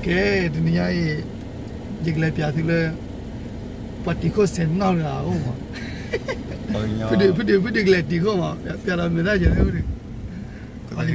ကဲ တနံၤညါအံၤ ယကလဲၤပျးသုလၢ ပှၤတံၤခိၣ်ဆဲးနီၣ်တဂၤအအိၣ်မး, ဖုဒုး ဖုဒုး ဖုဒုးကလဲၤတံၤခိၣ်မး, ပျးဒီးမုာ်တၢ်ယဲၢ်ဖုဒုး, ပှၤကညီ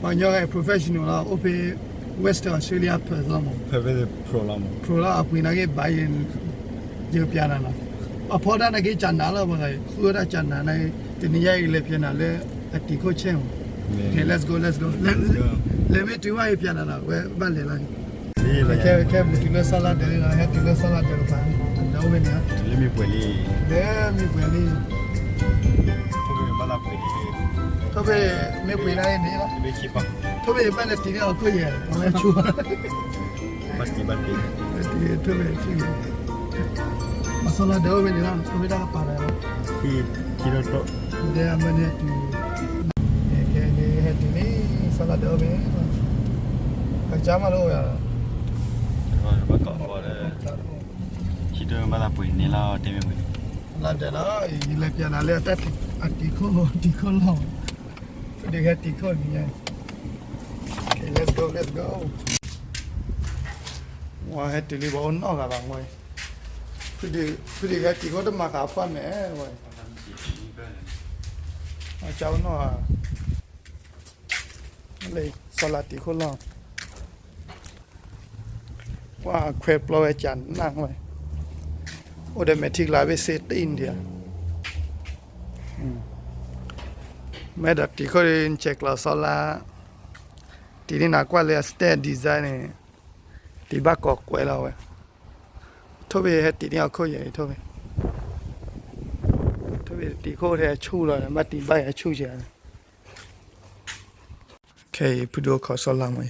ပှၤကညီ professional လီၤ, အိၣ်ဖဲ Western Australia Perth လီၤမး, Perth လီၤ, အပှ့ၤနာ်က့ဘၣ်ယဲ ယကပျးနၤလီၤ, ပှၤဖီတၢ်နာ်က့ကနၤလီၤ, ပှၤဃုအီၣ်တၢ်ကနၤနာ်က့, တနံၤညါအံၤလဲၤပျးနၤလၢ အတံၤခိၣ်ဆဲးမး, ကဲ let's go let's go, လဲၤမ့ၢ်တုၤဝဲအံၤပျးနၤလီၤ, ဝဲဘၣ်လဲၤလီၤ, ခဲ ခဲပူၤတုၤလၢစီၤလါဒၢးလံလီၤ, ဟဲတုၤလၢစီၤလါဒၢးတဖၣ်, ဒီးအိၣ်ဝဲန့ၣ်လီၤ, လၢမ့ၢ်ပှဲၤလံ, လၢမ့ၢ်ပှဲၤလံ, ထိၣ်ဖဲမ့ၢ်ပှဲၤနာ်က့န့ၣ်လီၤ, ထိၣ်ဖဲမ့ၢ်ဘၣ်လဲၤတံၤန့ၢ်အီၤခိၣ်ယဲၢ် အဝဲဆိ ဘၣ်တံၤဘၣ်တံၤ, ထိၣ်ဖဲထံၣ်, စီၤလါဒၢးအိၣ်ဖဲန့ၣ်လီၤ, ထိၣ်ဖဲတၢ်ကပၤဒီး, ထံထီၣ်ထီၣ်, ဒဲအမ့ၢ်န့ၣ်တုၤ, ကဲ ဟဲတုၤန့ၣ် စီၤလါဒၢးအိၣ်ဖဲန့ၣ်လီၤ, ကစၢ်မးလၢအိၣ်ယၤ, ဘၣ်ကိးဖီဒီး, ထံထီၣ်ဘၣ်သးပှ့ၤန့ၣ်လီၤ, တဲမ့ၢ်ပှ့ၤန့ၣ်, လါဒၢးလီၤ, ယလဲၤပျးနၤလၢ အတံၤခိၣ် တံၤခိၣ်လီၢ်, ဖုဒုးဟဲတံၤခိၣ်န့ၣ်ညါ, let's go let's go, ဝဲဟဲတုၤလံ ပှၤအိၣ်နီၢ်ဂၤဘၣ်ဝဲ, ဖုဒုး ဖုဒုးဟဲတံၤခိၣ်တမၤဃးအဖီမဲာ်ဝဲ, ကၢ်အိၣ်နီၢ်ဂၤ, လၢစီၤလါတံၤခိၣ်လီၢ်, ကွၢ်ခွဲးပျီဝဲကနၣ်ဝဲ, အိၣ်ဒီးမဲာ်ထံကလၤဘ့ၣ်စ့တ့ၢ်ဒံးဧါ, မ့ၢ်ဒီးတံၤခိၣ်ဒ် ဆဲးကျိးစီၤလါ, တံၤန့ၣ်နကွၢ်လၢအ stage design န့ၣ်, တံၤဘၣ်ကိးကွဲးလီၤဝဲ, ထိၣ်ဖဲဟဲတံၤန့ၢ်အီၤခိၣ်ယဲၢ် ထိၣ်ဖဲ, ထိၣ်ဖဲတံၤခိၣ်ထဲဆူၣ်လီၤန့ၣ် ဘၣ်တံၤဘၣ်ယဲၢ်ဆူၣ်ကဲး, ခဲအံၤ ဖုဒုးအိၣ်ခိးစီၤလါမးအံၤ,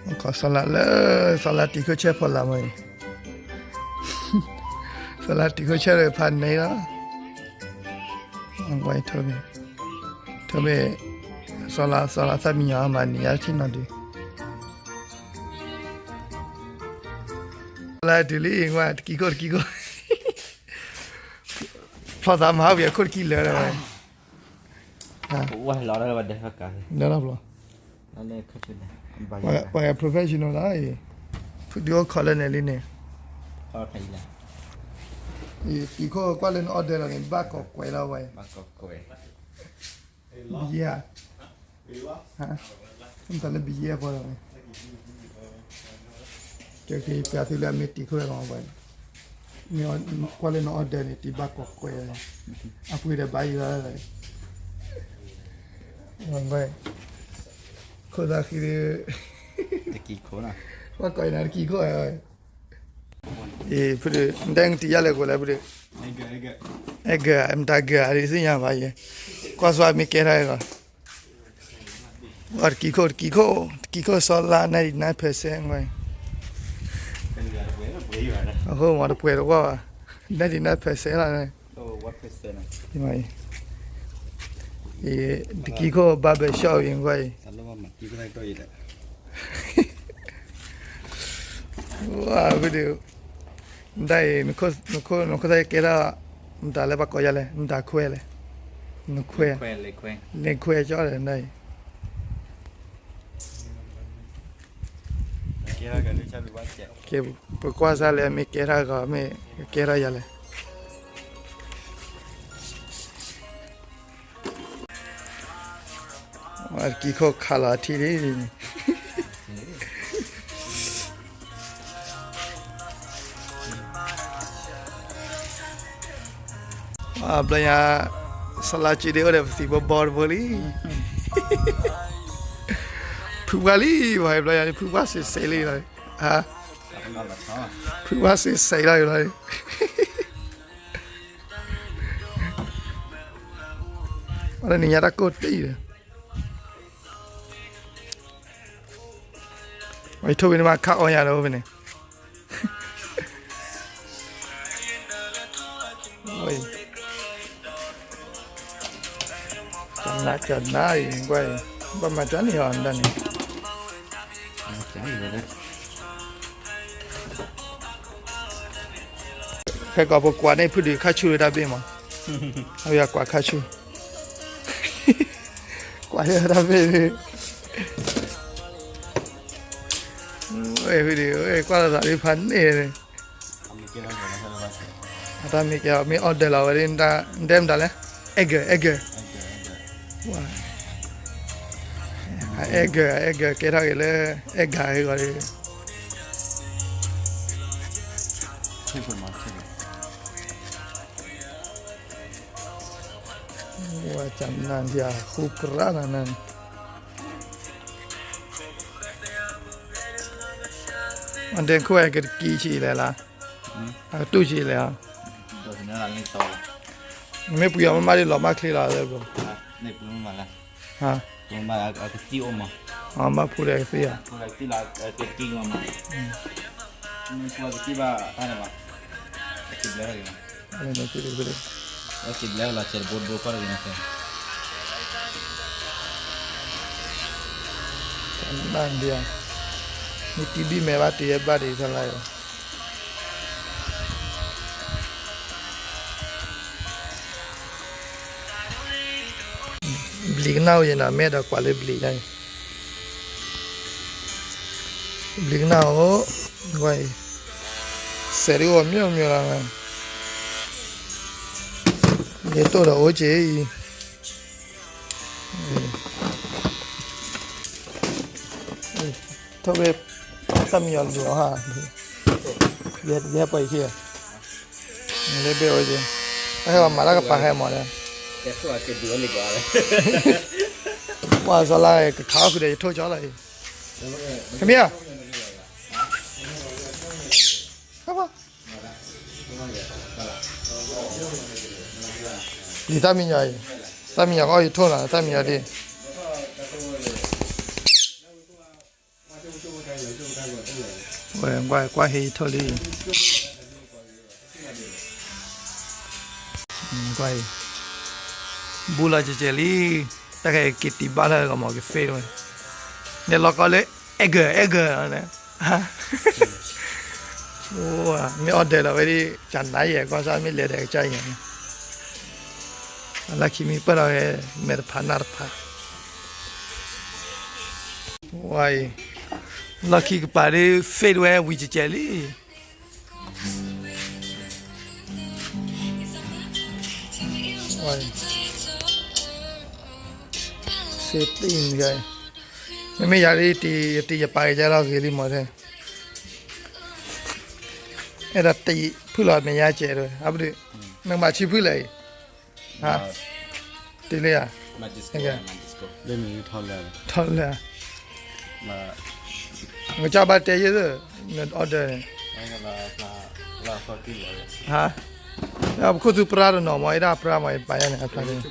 အိၣ်ခိးစီၤလါလၢ စီၤလါတံၤခိၣ်ဆဲးဖီလာ်မးအံၤ, စီၤလါတံၤခိၣ်ဆဲးလၢဖးန့ၣ်လီၤ, ထိၣ်ဖဲ, စီၤလါ စီၤလါသၣ်မံညီမၤန့ၢ်ယါထံၣ်နီၤဒုး, စီၤလါတုၤလံ ကွၢ် တကံခိၣ်တကံခိၣ်, ဖျီသးမၤဟးဝံၤအခိၣ်တကံလၢာ်လီၤဝဲ, လၢလီၤဖျီ, ပှၤ professional လီၤအံၤ, ဖုဒုးအိၣ်ခိးလၢန့ၣ်လံန့ၣ်, တံၤခိၣ်ကွၢ်လၢန order လီၤန့ၣ် ဘၣ်ကိးကွဲးလီၤဝဲ, ဘယဲၢ်, မတၤလၢဘယဲၢ်ဖီလီၤဝဲ, ကဲ ကဲ ပျးသုလၢအမ့ၢ်တံၤခိၣ်လီၤဝဲ, မ့ၢ်ကွၢ်လၢန order န့ၣ် တံၤဘၣ်ကိးကွဲးလီၤ, အပှ့ၤဒီးဘၣ်ယံၤလီၤ, ခိၣ်သၣ်ဃံ, ဘၣ်ကိးအံၤနၤတကံခိၣ်, အ့ ဖုဒုး နတဲနတံၤယါလဲၣ်ကွဲးလဲၣ်ဖုဒုး, အဲဂၤ မတၤဂၤအံၤသ့ၣ်ညါဘၣ်ယဲ, ကွၢ်စှၤမ့ၢ်ကဲထီၣ်အဂီၢ်, တကံခိၣ် တကံခိၣ် တကံခိၣ်စီၤလါ ninety nine percent ဝဲ, အဃိမ့ၢ်တပှဲၤတဝီဘၣ်, ninety nine percent လီၤ, တကံခိၣ် barber shop အံၤကွၢ်အံၤ, ဝဲဖုဒုး, နဒၣ်အံၤ, နခိၣ်သၣ်ကဲထီၣ်, မတၤလၢဘၣ်ကိးယါလဲၣ်, မတၤခွဲလဲၣ်, နခွဲ, လဲၤခွဲကၠီဒီးနဒၣ်အံၤ, ကဲ ပကွၢ်စၢ်လၢအမ့ၢ်ကဲထီၣ်ဂီၤ မ့ၢ်ကဲထီၣ်ယါလဲၣ်. တံၤခိၣ်ခးလီၤအထံလံန့ၣ်, ဘျီညါ စီၤလါက့ဒ့အိၣ်ဒီးပသံၣ်ဘီဘီတဘိလံ, ဖုပှၢ်လံ, ဘျီညါန့ၣ်ဖုပှၢ်စံးစဲးလံလီၤ, ဖုပှၢ်စံးစဲးလီၤလီၤ, ဘျီညါတၢ်ကိၢ်တံၢ်ဒီး ဝဲထိၣ်ဝံၤန့ၣ်မးခးအီၣ်ယၤဒီးအိၣ်ဖဲန့ၣ်, ကနၣ်ကနၣ်အံၤကွၢ်အံၤ, ဘၣ်မၤကၠီန့ၣ်အီၤဒၣ်န့ၣ်, ဖဲကီၢ်ပကွၢ်န့ၣ် ဖုဒုးခါဆူၣ်လၢတၢ်ဘ့ၣ်မး, အဝဲကွၢ်ခါဆူၣ်. တၢ်မ့ၢ်, ဝဲဒၣ်ဖဲန့ၣ်, ဝဲကွၢ်လီၤသးဒ်ဖးန့ၣ်န့ၣ်, အတၢ်မ့ၢ်ကဲမ့ၢ် order လီၤဝဲဒၣ်, ဒဲမတၤလဲၣ်, အဲၣ်ဂၢၢ်, အဲၣ်ဂၢၢ်, အဲၣ်ဂၢၢ်, အဲၣ်ဂၢၢ်ကဲထီၣ်က့ၤလၢ အဲၣ်ဂၢၢ်ဂီၤဒီး ဝဲကနၣ်ဒံး ဃူပြးနၤန့ၣ်, အဒဲခိၣ်ဝဲကတကံဆံးလဲၣ်လီၤ, အကတူၢ်ဆံးလဲၣ်, မ့ၢ်ပှံၤအီၤမးမးဒ်လီၤမၢ်ချ့လီၤ, ဟါ, မၢ်ဖူဒီးကသံၣ်ဧါ, နၢ်ဒံး, မ့ၢ်တံၤဘံၣ်မဲာ်ဘၣ်တ့ၢ်ယဲဘၣ်ဒံးဆၢလၢ်အံၤ ဘျံးကနၣ်အိၣ်ယဲနီၤ, မ့ၢ်အဲၣ်ဒိးကွၢ်လၢဘျံးညါအံၤ, ဘျံးကနၣ်အိၣ်, ဝဲအံၤ, စဲးဒ်အိၣ်မ့ၢ်မ့ၢ်လီၤ, ယတိၢ်ဒီးအိၣ်က့ၤအံၤ, ထိၣ်ဘ့ၣ်, တၢ်မံယီၤလူၤအီၤဟါ, ယဟဲပှၤအံၤခံဂၤ လၢဘ့ၣ်အိၣ်က့ၤ, အဟဲမၤတၢ်ကပၤဟဲမၤဒီး, ပှၤစီၤလါကခးအီၣ်ဃုာ်ဒီးယထိၣ်ကၠီလီၤအံၤ, ခမံ, လံတၢ်မံယီၤအံၤ, တၢ်မံယီၤကအီၣ်ယထိၣ်နီၤ, တၢ်မံယီၤဒ် ဝဲကွၢ်ဟ့ထိၣ်လံ, ကွၢ်အံၤ, ဘူးလီၤကဲးကဲးလံ, တၢ်ခဲအံၤက့ၤတံၤဘၣ်လၢကမၤက့ၤ fade ဝဲ, န့ၣ်လီၤကီလၢ အဲၣ်ဂၢၢ် အဲၣ်ဂၢၢ်န့ၣ်, မ့ၢ် order လီၤဝဲဒ် ကနါယဲၢ်ကီၢ်စၢ် မ့ၢ်လဲၤဒီးကစၢ်ယဲၢ်န့ၣ်, လၢခံမံၤပၢၢ်ထီၣ်ဝဲ မဲာ်တဖးနၢ်တဖး ဝဲအံၤ, လီၢ်ခံကပၤဒ် fade ဝဲဝံၤကဲးကဲးလံ, ဝဲအံၤ, မ့မ့ၢ်ယၤဒ် ယတံၤယပာ်က့ၤယဲလီၤဂ့ၤလံမးထဲ, အဲၣ်ဒိးတံၤဖုၣ်လီၤမဲာ်ညါကဲးဒၣ်ဝဲ အပဒုး, နကမၤဆံဖုၣ်လဲၣ်အံၤ, ဟါ, တံၤလံဧါ, ထီၣ်လၢ, ကစၢ်ဘၣ်တဲယဲၢ်, န order န့ၣ်, ဟါ, ပခိၣ်သူပြါတနီၤမး အဲၣ်ဒၣ်ပြါမး ယပာ်ယဲန့ၣ် အဖျါန့ၣ်,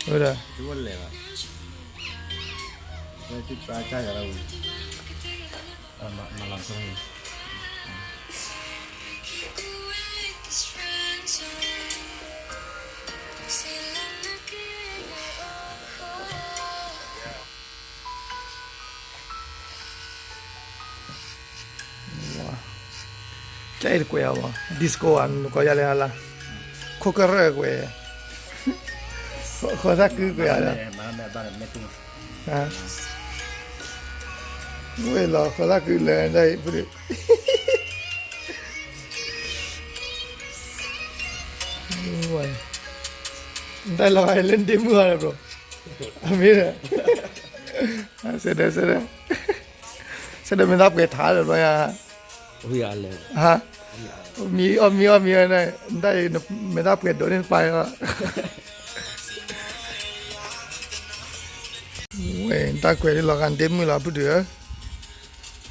ဝဲဒီး ကဲအံၤတကွဲးအီၤမး disco ဧါ နကိးယၤလဲၣ်ဟါလၢ်, ခိၣ်ကရၢၢ်ကွဲး, ဃီသၣ်ကုကွဲးအီၤလီၤ, ဝဲလီၤဃီသၣ်ကုလၢ ဒၣ်အံၤပဒုး, ဒၣ်လီၤဂာ်လၢဒ့မုၣ်အီၤလီၤ bro, အမ့ၢ်, စဲးဒၢး စဲးဒၢး စဲးဒၢးမ့ၢ်သးပှဲၤထါလၢဘျီယါ, ဟါ, မံအီၣ်မံအီၣ်မံအီၣ်န့ၣ် ဒၣ်အံၤမ့ၢ်သးပှဲၤဒိးန့ၢ်တပၤလီၤ, ဝဲတၢ်ကွဲးဒ်လီၤဂာ်ဒ့မုၣ်လီၤဖုဒုးဧ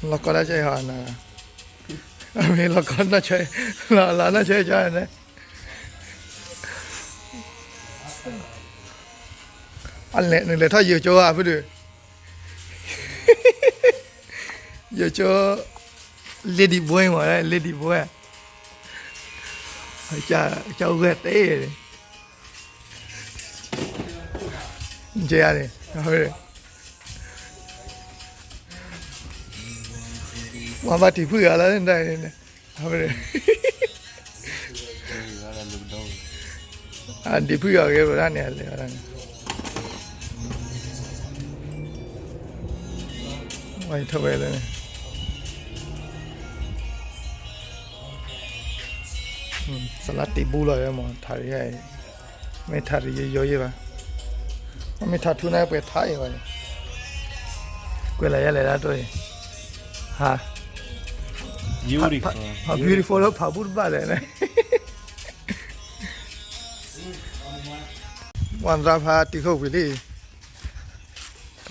ၢ, လီၤကီလၢကဟီနၤ, အမ့ၢ်လီၤကီနီၢ်ဆၢ, လီၤလီၤနီၢ်ဆၢကၠီန့ၣ်, နလဲၤထီၣ်ယိၤကၠိဧါဖုဒုး, ယိၤကၠိ, လ့ဒံဘိမး လ့ဒံဘိ, ကၠီဝဲၢ်တဲ, ကန့ၣ်, မ့ၢ်ဘၣ်တံၤဖုၣ်ဂၤလၢန့ၣ်, ဒံးဖုၣ်ဂၤဂ့ၤဘၣ်န့ၣ် အလဲၤဝဲဒၣ်န့ၣ်, အ ထဝဲလၢ စလါတံၢ်ဘူလီၤမး ထးရံၣ်, မ့ၢ်ထးရံၣ်ယိယိယဲဘၣ်, မ့ၢ်ထးထူန့ၣ်ပှဲၤထါအံၤဘၣ်န့ၣ်, ကွဲးလီၤယဲလဲၣ်ဒၣ်တိၢ်အံၤ, ဟါ, beautiful လၢဖးဘူၣ်တဘၣ်လဲၣ်န့ၣ်, ပှၤသရၣ်ဖးတံၤခိၣ်ဝံၤလံ,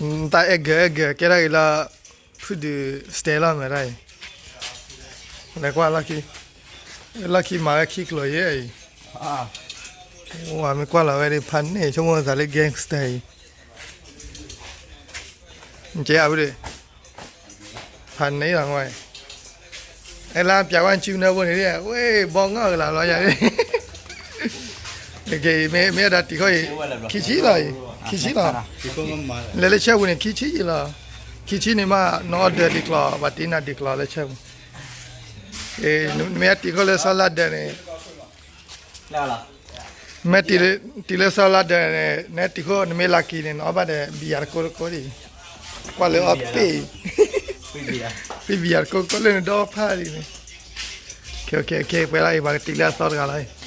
နတၢ်အဲၣ်ဂၢၢ်အဲၣ်ဂၢၢ်ကဲထီၣ်က့ၤလၢ ဖုဒုး style လီၤမ့ၢ်တၢ်အံၤ, လဲၤကွၢ်လီၢ်ခံ, လီၢ်ခံမၤဝဲခံကျိၤယဲအံၤ, ဝဲမ့ၢ်ကွၢ်လီၤဝဲဒၣ်ဖးန့ၣ် ဆိကမိၣ်သးလၢ gangster အံၤ, ကဲအဝဲဒၣ်, ဖးန့ၣ်လီၤဝဲ, အဲလၢပျးဝဲစုနၢဖိန့ၣ် ဝဲဘီငီၢ်ကလၤလီၤယၤ, မ့ၢ်အဲၣ်ဒိးတံၤခိၣ်အံၤ, ခံဆံလီၤအံၤ, ခံဆံလီၤ, လဲၤလၢဆၢပူၤန့ၣ် ခံဆံယံာ်လီၤ, ခံဆံန့ၣ်မး န order ဒံးကျိၤ ဘၣ်တံၢ်နၤဒံးကျိၤလၢဆၢပူၤ, မ့ၢ်တံၤခိၣ်လၢစီၤလါဒၢးန့ၣ် မ့ၢ်တံၤလၢစီၤလါဒၢးန့ၣ် နတံၤခိၣ် နမ့ၢ်လၢကံန့ၣ် နအီၣ်ဘၣ်ဒီး ဘံယၤတကိးတကိးဒံး, ကွၢ်လၢအီၣ်ပ့ၢ်, ပ့ၢ်ဘံယၤတကိးတကိးလၢနဒီဖးဒ်န့ၣ်, ပှဲၤလီၤအံၤ ပှၤကတံၤလၢအသီတဂၤလီၤ,